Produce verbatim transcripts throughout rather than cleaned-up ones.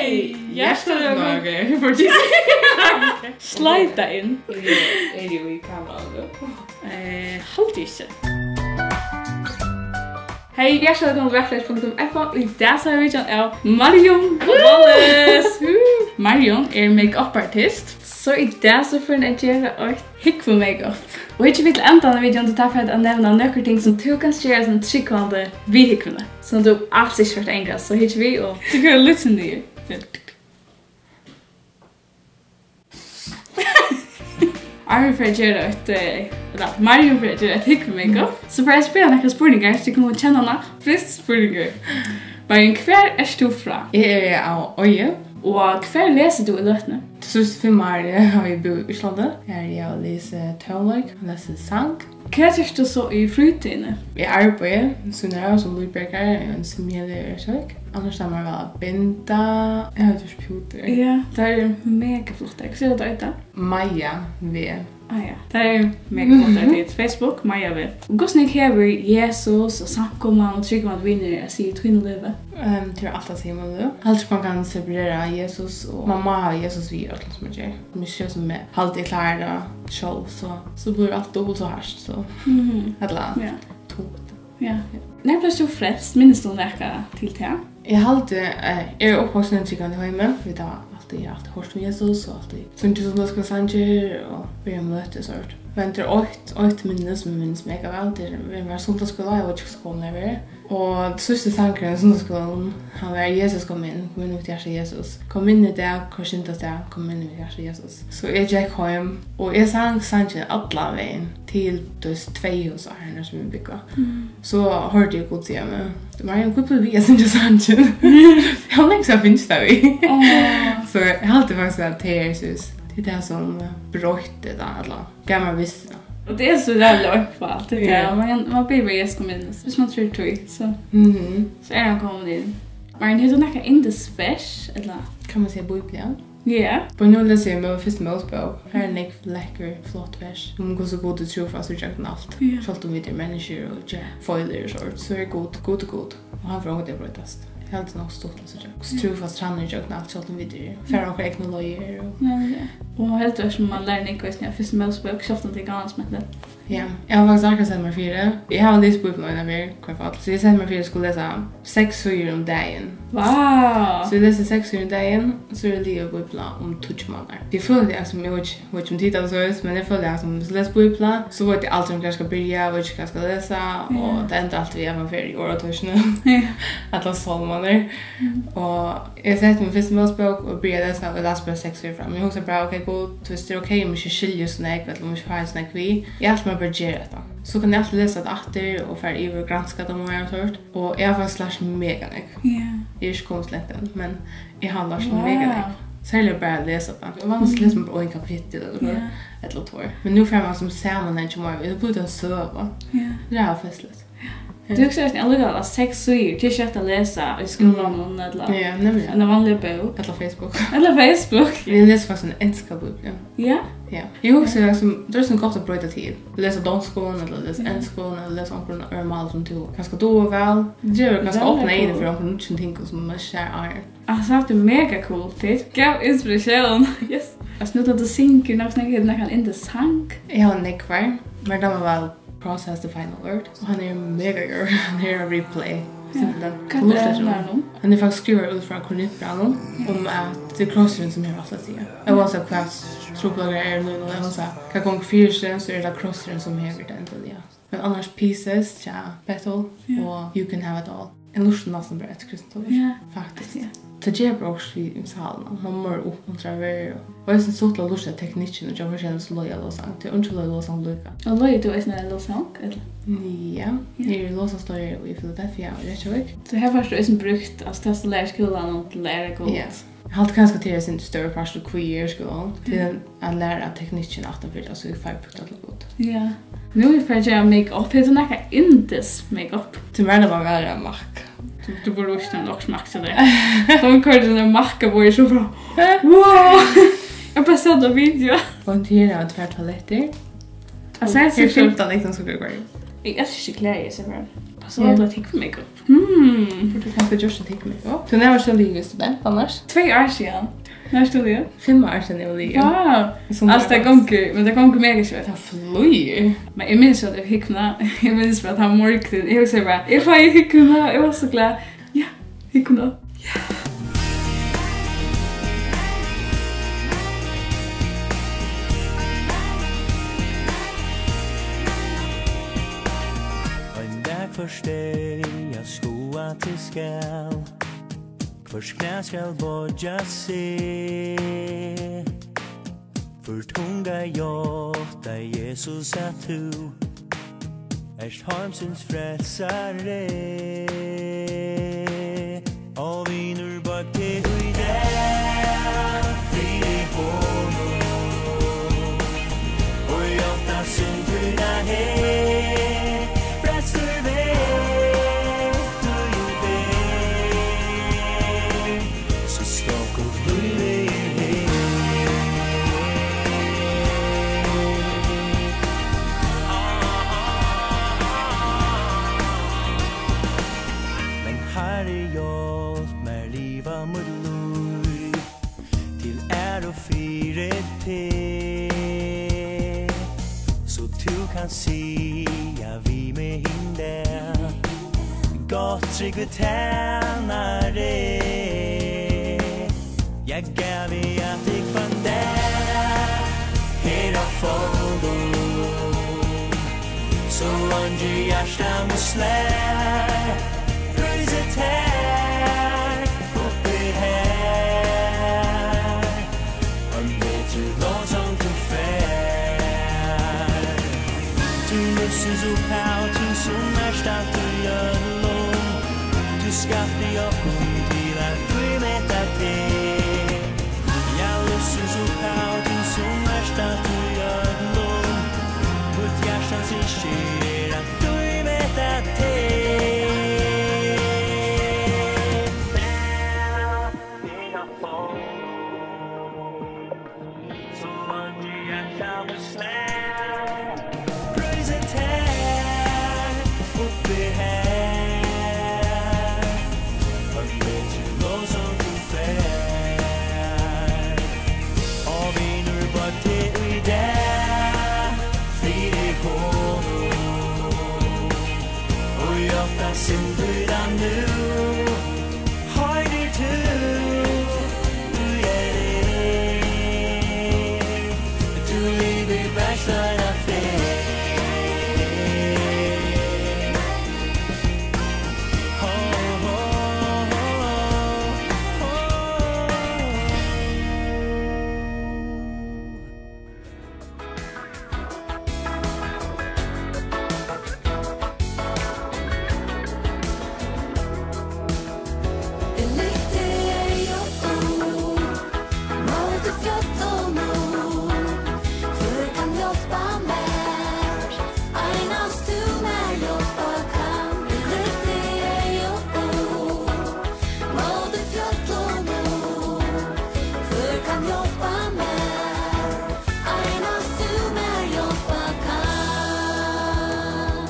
Hey, hjartaliga vælkomin. Nei, ok, fortið. Sleita inn. Eru, eru í kamarinum? Eh, haldi ikki. Hey, hjartaliga vælkomin til Blackflash punktum F O. Í dag so hava vit vitjan av Marjun Wallace. Woo! Marjun er make-up artist, so í dag so fer hon at gera eitt húgvu make-up. Og hyggja vit til endan av videoini, tá fari eg at nevna nøkur ting, sum tú kanst gera sum trúgvandi við húgvuni, sum tú als ikki fert at angra. So hyggja vit og tú kann lukta niður. Áðrenn vit fara at gera eitt, eh, ella, Marjun fer at gera eitt húgvu make-up, so fari eg at spyrja nakrar spurningar, so tit kunnu kenna hana. Fyrsti spurningur. Marjun, hvar ert tú frá? Eg eri av Eiði. Og hvar lesur tú í løtuni? Tey síðstu fimm árini havi eg búð í Íslandi. Har eg havi lisið tónleik, lesið sang. Hvat gert tú so í frítíðini? Eg arbeiði, sum eg, sum lívbjargari, í ein svimjihalli í Reykjavík. Annars dámar mær væl at binda. Eg havi gjørt pútur. Ja, tær eru mega flottar. Hvussu eitur tú? Maja V. Ah, ja. Tær eru mega flottar. Tað er Facebook, Maja V. Hvussu nógv hevur Jesus og samkoman og trúgvandi vinir at siga í tínum lívi? Ehm, tað er alt at siga um lív. Haldi ikki, man kann separera Jesus, og man má hava Jesus við í øllum, sum man ger. Sum eg sigi, sum eg haldi, eg klári tað sjálv, so, so blívur alt dupult so hart, so. Mhm. Ella Ja. tungt. Ja. Nær bleivst tú frelst? Minnist tú nakað til tað? Eg haldi, eh, eg eri uppvaksin í ein trúgvandi heimi. Vit hava altíð, altíð hoyrt um Jesus og altíð sungið sunnudagsskúlasangir og verið á møti, so. Men tað er eitt, eitt minni, sum eg minnist mega væl. Tað er, vit vóru í sunnudagsskúla, eg veit ikki, hvussu gomul eg var. Og síðsti sangurin í sunnudagsskúlanum, hann var: "Jesus, kom inn, kom inn í mítt hjarta, Jesus. Kom inn í dag, hvør syndast dag, kom inn í mítt hjarta, Jesus." So eg gekk heim, og eg sang sangin allan vegin til, tú veist, tvey hús árini, sum vit búgva. Mm. So hoyrdi eg Gud siga mær: "Marjun, hví blívur tú við at syngja sangin?" Eg havi langt síðan fingið tað við. Áh. So eg haldi faktiskt, at tað er, tú veist, tað er tað, sum broytti tað, ella gav mær vissuna. Og tað er so ræðuliga einfalt, tað Ja. er, man, man blívur við at Jesus kom inn, hvis man trýr tí, so, Mhm. so er hann komin inn. Marjun, hevur tú nakað yndisvers, ella? Kann man siga Bíblian? Ja. Bara nú lesi eg Mó-, fyrstu Mósebók. Her er nógv lekkur, flott vers um hvussu Gud er trúfastur gjøgnum alt. Ja. Sjálvt um vit eru menniskjur og gera feilir og sovorðið, so er Gud, Gud er Gud. Og hann fer ongantíð at broytast. Eg haldi nokk stuttligt at síggja. Hvussu trúfastur hann er gjøgnum alt, sjálvt um vit eru, fara okkara egnu leiðir og Ja, ja. Og heldur, sum man lærir nógv eisini av fyrstu Mósebók, sjálvt um tað er gamalt, men Ja, eg havi faktiskt akkurát sett mær fyri. Eg havi lisið Bíbliuna eina ferð, hvørfall. So eg setti mær fyri, at eg skuldi lesa seks síður um dagin. Vá! So eg lesi seks síður um dagin, so eri eg liðug Bíbliuna um tíggju mánaðir. Eg føli, at sum eg veit ikki, veit ikki um tit hava soleiðis, men eg føli, at sum eg lesi Bíbliuna, so veit eg aldri, um hvar eg skal byrja, eg veit ikki, hvat eg skal lesa, og Ja. tað endar altíð við, at man fer í orðatókini. Ja. Allar sálmarnar. Mm. Og eg setti meg fyrst í Mósebók og byrjaði at lesa, og eg las bara seks ferðir fram. Eg hugsaði bara, ok, Gud, tú veist, tað er ok, um eg ikki skilji so nógv, ella um eg ikki fái so nógv við. Eg ætli mær bara at gera hetta. So kann eg altíð lesa tað aftur og fara yvir og granska tað meira og sovorðið. Og eg havi faktiskt lært mega nógv. Ja. Eg eri ikki komin so langt enn, men eg havi lært Wow. mega nógv. Serliga bara at lesa tað. Eg vanligvis lesi bara ein kapittul ella Ja. ella tveir. Men nú fær man sum samanhang meira, og tað blívur ein søga. Ja. Tað er festligt. Tú hugsar eisini allíkavæl, at seks síður, tað er ikki lætt at lesa í skúlanum, ella Ja, nemliga. eina vanliga bók. Ella Facebook. Ella Facebook. Eg lesi faktiskt eina enska bíbliu. Ja? Ja. Eg hugsi, Ja. liksom, tað er so gott at broyta til. Lesa á donskum, ella lesa á Ja. enskum, ella lesa á onkrum øðrum máli sum tú kanska dugir væl. Tað gevur kanska Væl opna eyguni cool. fyri onkrum nýggjum tingum sum man ikki sær áðrenn. Altso, hatta er mega cool, tit. Góð inspiratión. Yes. Altso, nú tá tú syngur, nokk snakka, hevur tú nakran yndissang? Eg havi nógvar, men dámar væl Cross Has the Final Word, og hann er mega góður. Hann er á replay, Ja. simpelthen. Hvat Lurta er eftir hann honum. har nú? Hann er faktiskt skrivaður út frá Korintbrævinum, um at tað er krossurin, sum hevur alt at siga. Óansæð hvat trupulleikar eru nú, óansæð hvat gongur fyri seg, so er tað krossurin, sum hevur tað endaliga. Men annars Pieces, tja, Battle Ja. og You Can Have It All. Eg lurti næstan bara eftir Kristin Tómasson, Ja. faktiskt. Ja. Tað ger bara okkurt við, við sálina. Man verður uppmuntraður, og eisini stuttligt at lurta eftir teknikkinum hjá forskelligum sum leiða lovsang. Tað er eingin leiðir lovsang líka. Og leiðir tú eisini lovsang, ella? Ja, Ja. eg eri lovsangsleiðari í Philadelphia og Reykjavík. So her fært tú eisini brúkt, altso, tað sum tú lærir í skúlanum til at læra Gud. Ja. Eg haldi kanska, tað er ein sindur størri partur, hví eg eri í skúlanum, til Mm. at læra teknikkin aftan fyri tað, so eg fái brúkt tað til gott. Ja. Nú eri eg farin at gera make-up. Hevur tú nakað yndis make-up? Tú meinar, man vera makk. Tú, tú burdi víst ein loks makk til teg. Hon koyrdi den makka borðið, so bara, wow! Eg bara sá ta video. Og her hava tvær toalettir. Altso, eg Her er synes fimtan lyktir, sum skulu vera. Eg elski ikki klæði, eg sigi bara. So var tað húgvumikk. Hmm. Tú kanst gjørt eitt húgvumikk. Tú nærmast ein liðugur student annars. Tvey ár síðan. Nær stóð eg? Fimm ár síðan eg var liðug. Wow. Sum altso, tað gongur, men tað gongur mega skjótt. Tað flýgur. Men eg minnist, at eg húgvaði, eg minnist bara, at hann morgunin, eg hugsaði bara, eg fái húgvuna, eg var so glað. Ja, húgvuna. Ja. Ein dag fyrst deg at skoða til skal, hvørt knæ skal boyggja seg. Hvørt tunga játta Jesus, at tú ert heimsins frelsari. Ó, vinur, boygg teg í dag fyri honum, og játta synd tína her, frelstur ver tú í dag. So stokk upp lívið her. Men Harri, hjálp mær liva mítt lív til æru fyri teg, so tú kanst siga við meg hin dag: Gott, trúgvi tænari, eg gavi at teg hvønn dag her á Folum, so leingi hjarta mítt slær, prísi tær uppi har. Ein betri lóg sum tú fær. Tú lýsir upphav, tú sum ert alt í øllum. Tú skapti okkum til at dýrmeta teg. Ja, lýsir upphav, tú sum ert alt í øllum. Mítt hjartans ynski er at dýrmeta teg. Syndir nú, hoyrir tú, tú ert, tú livir bert eina ferð. Ho, ho, ho, ho, ho. Móti fjøllunum, hvør kann hjálpa mær? Einans tú mær hjálpa kann.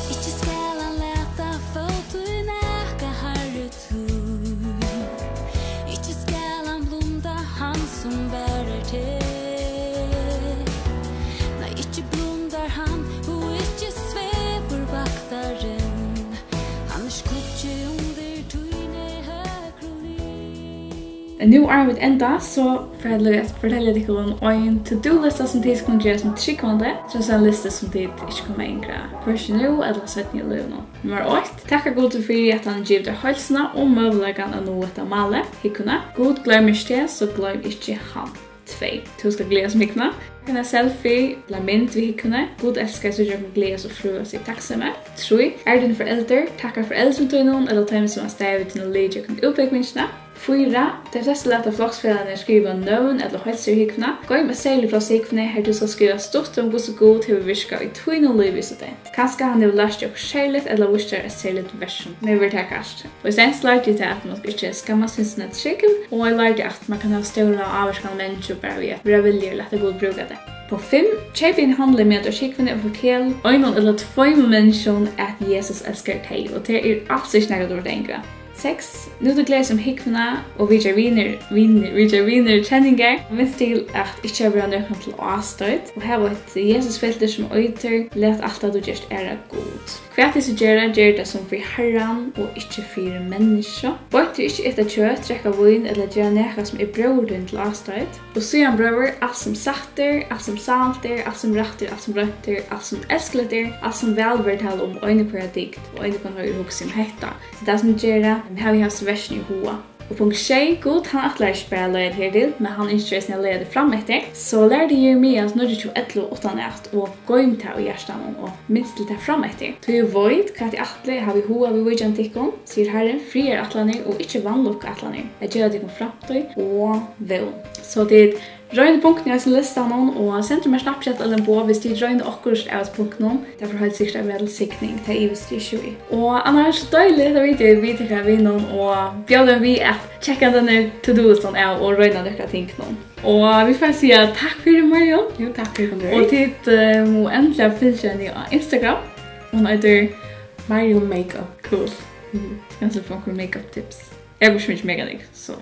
Ikki skal hann lata fót tín nakað, Harri, tí ikki skal hann blunda, hann sum varar teg. Nei, ikki blundar hann, og ikki svevur vaktarin. Hann er skuggi undir tíni høgru lið. Nú, áðrenn vit enda, so fari eg at fortelja tykkum ein to-do-lista, sum tit skulu gera sum trúgvandi, so ein lista sum tit ikki kunnu angra, hvørki nú ella seinni í lívinum. Nummar eitt: Takka Gudi fyri, at hann hevur givið tær heilsuna og møguleikan at náa hetta málið, húgvuna. Gud gloymir ikki teg, so gloym ikki hann. Tvey: Tú skalt gleðast um húgvuna. Taka eina selfie ella mynd við húgvuni. Gud elskar at síggja okkum gleðast og frøast í takksemi. Trý: Eru tíni foreldur, takka foreldrum tínum ella teimum, sum hava staðið við tínum liði gjøgnum útbúgvingina. Fýra: Tey flestu lata floksfelagarnar skriva nøvn ella heilsa í húgvuni. Goym eitt serligt pláss í húgvuni, har tú skalt skriva stutt um, hvussu Gud hevur virkað í tínum lívi í student. Kanska hann hevur lært teg okkurt serligt ella víst tær eitt serligt vers, sum hevur verið tær kært. Og í staðin so lærdi eg tað, at mann skal ikki skammast fyri sína trúgv, og eg lærdi, at mann kann hava stóra ávirkan á menniskju bara við at vera viljugur at lata Gud brúka teg. Punkt fimm. Keyp ein handil, meðan tú ert á húgvuni, og fortel einum ella tveimum menniskjum, at Jesus elskar tey, og tað er als ikki nakað, tú ert at angra. Seks. Nú tú gleðist um húgvuna og vitjar vinir, vinir, vitjar vinir, kenningar, minst til at ikki at vera nøkrum til ástoyt, og hav eitt Jesusfiltur sum eitur: Lat alt tað, tú gert, æra Gud. Hvat tit so gera, gerið tað sum fyri Harran og ikki fyri menniskju. Beint er ikki eta kjøt, drekka vín ella gera nakað, sum er bróður tín til ástoyt. Og síðan, brøður, alt sum satt er, alt sum sált er, alt sum rætt er, alt sum reint er, alt sum elskaligt er, alt sum væl verður talað um, eini hvørja dygd, og eini hvønn hoyrir, hugsið um hetta. So tað sum tit gera, havið hasi versini í huga. Og punkt sjey, Gud, hann ætlar ikki bara at leiða teg hertil, men hann ynskir eisini at leiða teg fram eftir. So lær teg Jeremias níggjuogtjúgu ellivu uttanat og goym tað í hjartanum og minst til tað fram eftir. Tí eg veit, hvat eg ætli, havi hug at viðvíkja tykkum, sigur Harrin, friðarætlanir og ikki vanlukkuætlanir, at geva tykkum framtíð og vón. So tit roynið punktini í hesum listanum og sendið mær Snapchat ella boð, hvis tit royna okkurt av hesum punktunum. Tað fer heilt sikkurt at vera til signing, tað ivist eg ikki í. Og annars, deilið hetta video við tykkara vinum og bjóðið við at tjekka denne to-do-listan av og royna nøkur av tingunum. Og vit fara at siga takk fyri, Marjun. Jú, takk fyri, Gunnrøy. Og tit, eh, mugu endiliga fylgja henni á Instagram. Hon eitur Marjun Makeup. Cool. Mhm. Kanska fáa onkra makeup tips. Eg brúki so mikið makeup, so.